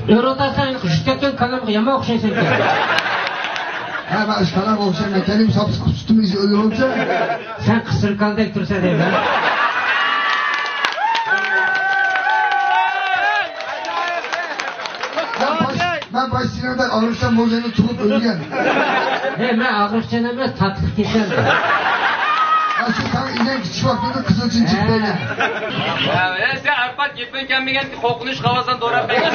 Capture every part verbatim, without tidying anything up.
ئۆرە ئاتاسەن، يۈزۈپ كەتكەن كالامغا يامان ئوخشايسەنكەن. ھە، مەن ئاشۇ كالامغا ئوخشايمەن. كەلدىم، ساپسىق سۈتۈم ئىچىپ ئۆلۈۋالسا. سەن قىسىر كالىدەك تۇرسەن دەيمەن. مەن باش، مەن باش سېنىڭدەك ئاغرىقچان بولغىنىمنى تۇغۇپ ئۆلگەن. ھەي، مەن ئاغرىقچان ئەمەس، تاتلىق كېسەل. ئاشۇ ساڭا ئىگەن كىچىك ۋاقتىڭدا قىزىل چىنچىق دەيمەن. ھە، سەن ئارقا گېپىڭ كەلمىگەن. قورقۇنچ ئاۋازدىن دوراپ بەرگەن.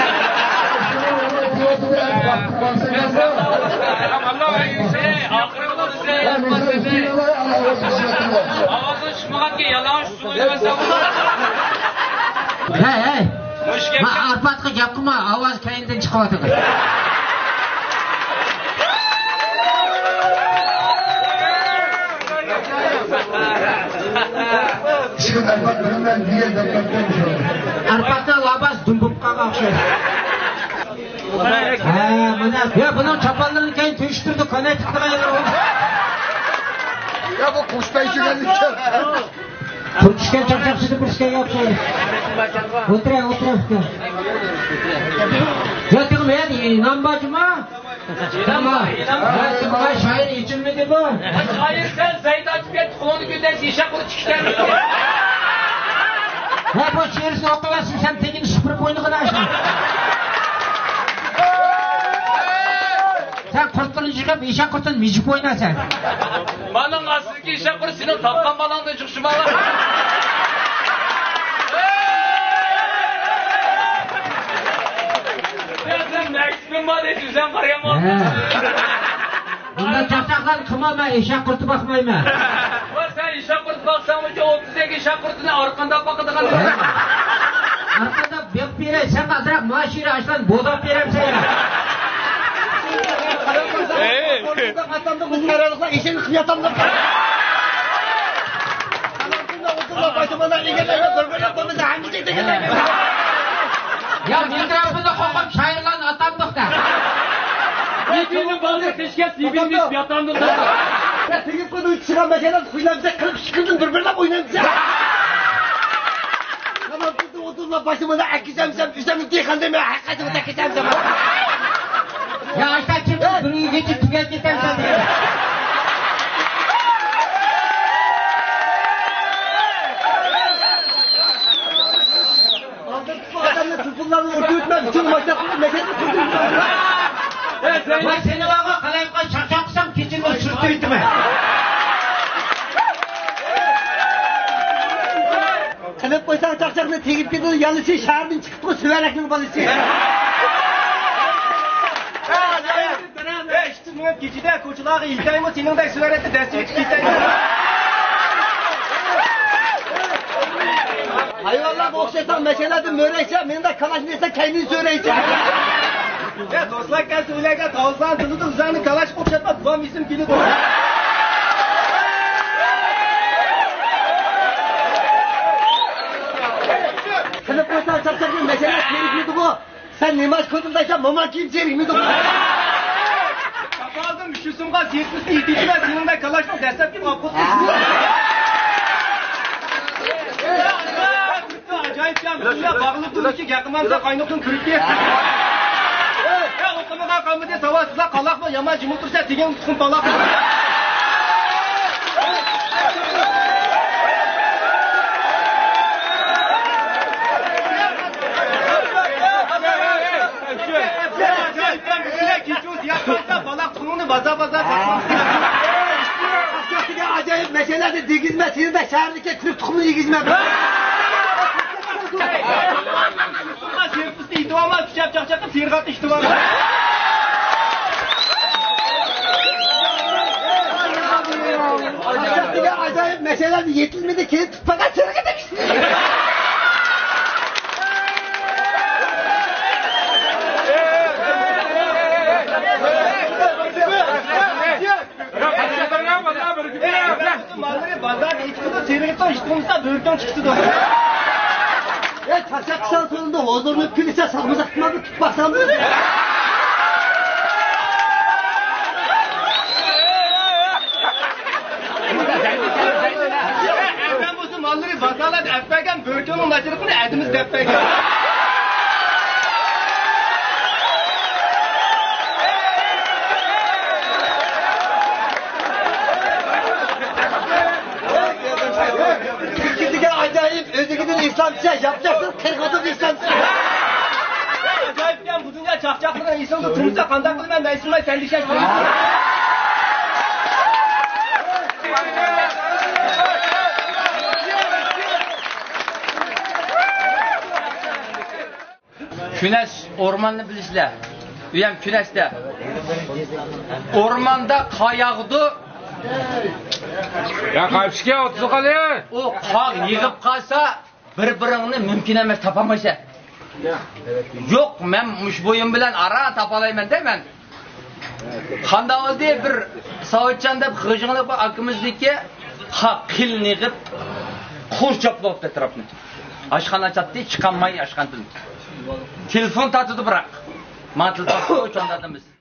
ئاخىرى بولىسى، ئاۋازى چىقمىغانكەن، يالىڭاچ ئۇسسۇل ئوينىۋاتىسەن. ھەي، ھەي. مۇشۇ گەپ. ما ئارپاتقا گەپ قىلما، ئاۋاز كەينىدىن چىقىۋاتىدۇ. ئارپاتنىڭ لاباس دۇم بولۇپ قالغان ئوخشايدۇ. ھە، مانا. يا، بۇنىڭ چاپانلىرىنى كەينى تۈگۈشتۈردى، كۆنەك تىقىدىغان يەرلىرى بولدى. يا، بۇ قۇشتاي چۈشكەن. قۇر چۈشكەن چاقچاقچىدىن بىر ئىشكەنگە ئوخشايدۇ. ئولتۇرە، ئولتۇرە، ئۇكا. يا، تېخى مەن ئىنام بار جۇما. ئىنام بار، ئىنام بار. ھە، سىز بۇ شائىر ئېچىلمىدى بۇ. شائىر سەن زەيت ئاچىپ كەتتى، قولۇڭنى كۆتەرسە، ئىشاق قۇرۇت چىقىپ كەلدى. ھە، بۇ شېئىرسىنى ئوقۇۋەتسىن، سەن تېگىنى سۈپۈرۈپ ئوينىغىنا شۇ. سەن قۇرتلىرىنى يىغىپ، ئىشاق قۇرتىنى مىجىپ ئوينا سەن. مانىڭ ئاستىدىكى ئىشاق قۇرۇت سېنىڭ تاپقان بالاڭدىن چىقىشى بار. يا سەن نەگىسىدىن بار دەيسەن، سەن قارىغان. ھە. ئۇنداق چاقچاقلارنى قىلما، مەن ئېشەك قۇرتى باقمايمەن. ۋاي، سەن ئېشەك قۇرتى باقساڭمۇ، ئوتتۇز ئەگە ئېشەك قۇرتىنى ئارقانداپ باقىدىغان. ئارقانداپ بېقىپ بېرەي، سەن ئازراق مانا شۇ يەر ئاشۇلارنى بوداپ بېرەمسەن يا. ئاتامدىن بۇ تەرەلىقلار ئېشەكنى قىلىپ ياتامدۇ. يا، مىكروفوندا قوقۇپ شائىرلارنى ئاتامدۇق دە. سىبىلنى بالىنى قىشقا سىبىلنى ياتامدۇق. تېگىپ قويدۇم، چىغا مەكەنە، قۇيلامسا، قىرىق ئىككى كۈندىن بىر-بىرلەپ ئوينامسا. تامام، تۇردى، ئولتۇرما، باشىمدا ئەكىچەمسەم، ئۆزۈمنى دېيىخان دەيمەن، ھەقىقەتنى ئەكىچەمسەم. يا، ئاشتا كىم بىر يىگىتنى تۈگەپ كېتەمسەن. ئادەم تۇتما ئادەمنى تۇلپۇنلارنى ئۇرتۇۋېتىمەن، ئۈچۈن ماشىنا قىلىپ مەكەتنى قىلدۇرۇپ. ۋاي، سېنى بارغۇ، قالايمىقان چاقچاق قىلسام، كېچىنى سۈرتۈۋېتىمەن. قىلىپ قويساڭ چاقچاقنى، تېگىپ كېتىدۇ، يالىسى شەھەردىن چىقىپتىغۇ، سۈۋەرەكنىڭ بالىسى. ئەي، ئىككى مىڭ كېچىدە كوچىلارغا يېتەيمۇ، سېنىڭدەك سۈرەتتە دەسسىۋېتىپ كېتەيمۇ؟ ھايۋانلارغا ئوخشايسەن، مەشەلەردىن مۆرەيسەن، مېنىڭدەك كالاش يېسەڭ، كەينىدىن سۆرەيسەن. يا، دوستلار كەلسە ئۆيلەرگە، تاۋۇزلارنى تىلىدۇ، ئۆزۈڭنى كالاش قىلىپ كەتمە، بوۋام ئېسىم كېلىدۇ. قىلىپ قويساڭ چاقچاقنى، مەشەلەر تېرىكمىدىغۇ؟ سەن نېماش كوتۇم تاشلاپ، موما كىيىم چېرىكمىدىڭ؟ تاپالدىم، شۇ سۇمغا سېرىقنى يېتىشىمە، سېنىڭدەك كالاشنىڭ دەسلەپكى ئاققۇتى. ئاجايىپ جان، دۇنيا باغلىنىپ تۇرۇشى، يېقىنلامسا قاينىقتىن كىرىپ كەت. يا، ئوقۇمىغان قالمىدى، ساۋاتسىزلار، قالاقما، يامان جىمىپ تۇرسا، دېگەن تۇخۇم پالاق. ئاجايىپ مەسىلە، دېگىزمە، سېنى دە شەھەرنىڭكى تۈرك تۇخۇمىنى يېگىزمە. سېرىقنى ئېتىۋالما، كۈچەپ چاقچاققا سېرىق ئاتنى ئېتىۋالما. ئاجايىپ مەسىلە، يېتىلمىدى، كېلىپ پەقەت سېرىق ئېتىپ. ماللىرى بازاردا ئېتىلىدۇ، سېرىقىتىڭ ئىشتىمىسا بۆركىڭ چىقىسىدۇ. ئەي، چاقچاق قىلساڭ سورۇندا ھۇزۇرلىنىپ كېلىسە، ساقمىزاق تۇتماقنى تۇتۇپ باقساڭمۇ. ئەركەن بولسا ماللىرى بازارلاردا ئەپ بەرگەن، بۆركىڭنىڭ ناچارلىقىنى ئەدىمىز دەپ بەرگەن. سانچە، ياپياقتىن قىرغىدىن ئېسەنچە. ئاجايىپ گەپ، بۇ دۇنيا چاقچاقلىرىنى ئېسىڭدە تۇرمىسا قانداق قىلىمەن، مەن سىڭماي سەن دېشەش. كۈنەش ئورماننى بىلىسىلەر. ئۇيام كۈنەشتە. ئورماندا قار ياغىدۇ. يا قايتىشكە ئوتتۇز قالدى. ئۇ قار يېغىپ قالسا، بىر-بىرىڭنى مۇمكىن ئەمەس تاپالمايسەن. يوق، مەن مۇشۇ بويۇم بىلەن ئاران تاپالايمەن دەيمەن. قانداق بولدى؟ بىر ساۋۇتچان دەپ غىجىڭلىق بىر ئاكىمىزنىڭكى قا-، قىلىنى يىغىپ، قورشاپ بولۇپتۇ ئەتراپنى. ئاشخانا چاتتى، چىقالماي ئاشخانىدىن. تېلېفون تارتىدۇ بىراق. ماڭا تېلېفون قىلىدۇ، چوڭ دادىمىز.